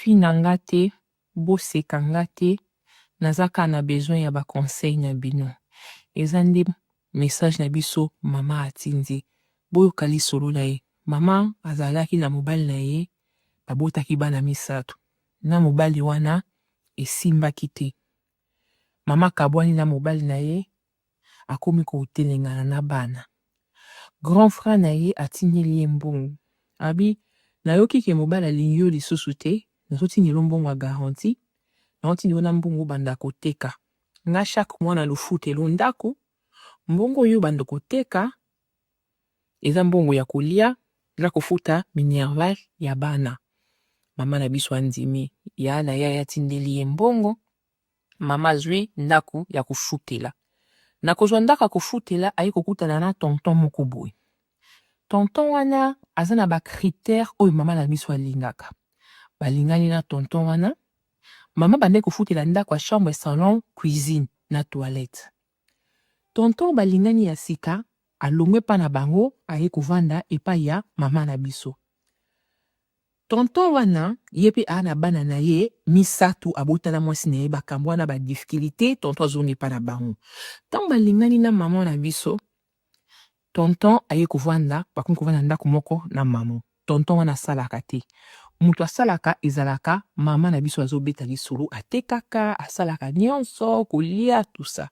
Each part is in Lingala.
Bofina nga te, boseka nga te, naza kaka na besoin ya baconseil na bino. Eza nde message na biso mama atindi. Boyoka lisolo na ye. Mama azalaki na mobali na ye, babotaki bana misato. Na mobali wana esimbaki te. Mama akabwani na mobali na ye, akomi kotelengana na bana. Grand frère na ye atindeli ye mbongo. Abi nayoki ke mobali alingi yo lisusu te, nazotindela yo mbongo ya garantie, naotindela yo na mbongo obanda koteka. Nga chaque mois na lofutela ndako, mbongo oyo obanda koteka eza mbongo ya kolia na kofuta minerval ya bana. Mama na biso andimi, ya na ye atindeli ye mbongo, mama azwi ndako ya kofutela. Na kozwa ndako ya kofutela, aye kokutana na tonton moko boye. Tonton wana aza na bacritère oyo mama na biso alingaka. Balingani na tonton wana, mama bandaki kofutela ndako ya chambre, salon, cuisine na toilette. Tonton balingani ya sika alongwe epa na bango, aye kovanda epai ya mama na biso. Tonton wana ye mpe aa na bana na ye misato, abotana mwasi na ye, bakambo wana badifficulté, tonton azongi epa na bango. Ntango balingani na mama na biso, tonton aye kovanda, bakomi kovanda ndako moko na mama. Tonton wana asalaka te. Moto asalaka ezalaka mama na biso. Azobeta lisolo, atekaka, asalaka nyonso, kolia, tout ça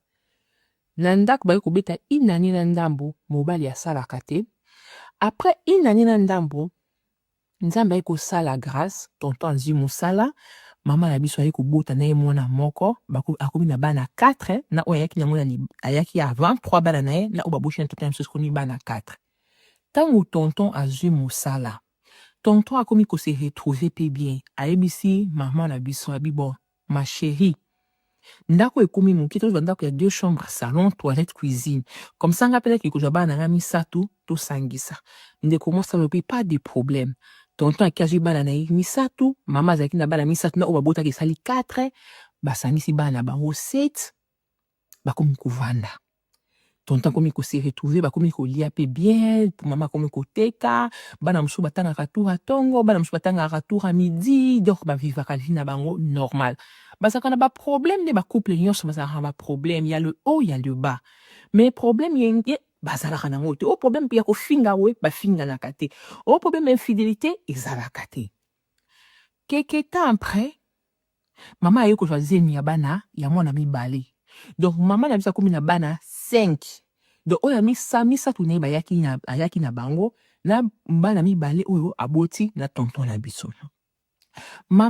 na ndako. Baye kobeta une année na ndambo, mobali asalaka te. Après une année na ndambo, Nzambe aye kosala grâce, tonton azwi mosala, mama na biso aye kobota na ye mwana moko. Akomi na bana 4, na oyo ayaki nango ayaki avant 3 bana na ye, na oyo baboti na tonton na biso, ekomi bana 4. Ntango tonton azwi mosala, tonton akomi kose retrouver mpe bien. Ayebisi mama na biso, abi: "Bon, ma chérie, ndako ekomi moke, tozwa ndako ya deux chambres, salon, toilette, cuisine, comme ça nga mpe naki kozwa bana na nga misato, tosangisa." Ndeko mwasi alobi: "Pas de problème." Tonton aki azwi bana na ye misato, mama azalaki na bana misato na oyo babotaki, esali 4. Basangisi bana na bango 7, bakomi kovanda. Tonton akomi kose retrouver, bakomi kolia mpe bien, mama akomi koteka, bana mosusu batangaka tour ya ntongo, bana mosusu batangaka tour ya midi. Donc bavivaka vie na bango normal, bazalaka na baproblème nde bacouple nyonso bazalaka na baproblème, ya le haut, ya le bas, mais problème yenge bazalaka nango te. O problème ya kofinga we, bafinganaka te. O problème ya infidélité ezalaka te. Quelque temps après, mama aye kozwa zemi ya bana ya mwana mibale. Donc mama na biso akomi na bana 5. Donc oyo ya misato na ye bayaki na, ayaki na bango, na bana mibale oyo aboti na tonton na biso. Mama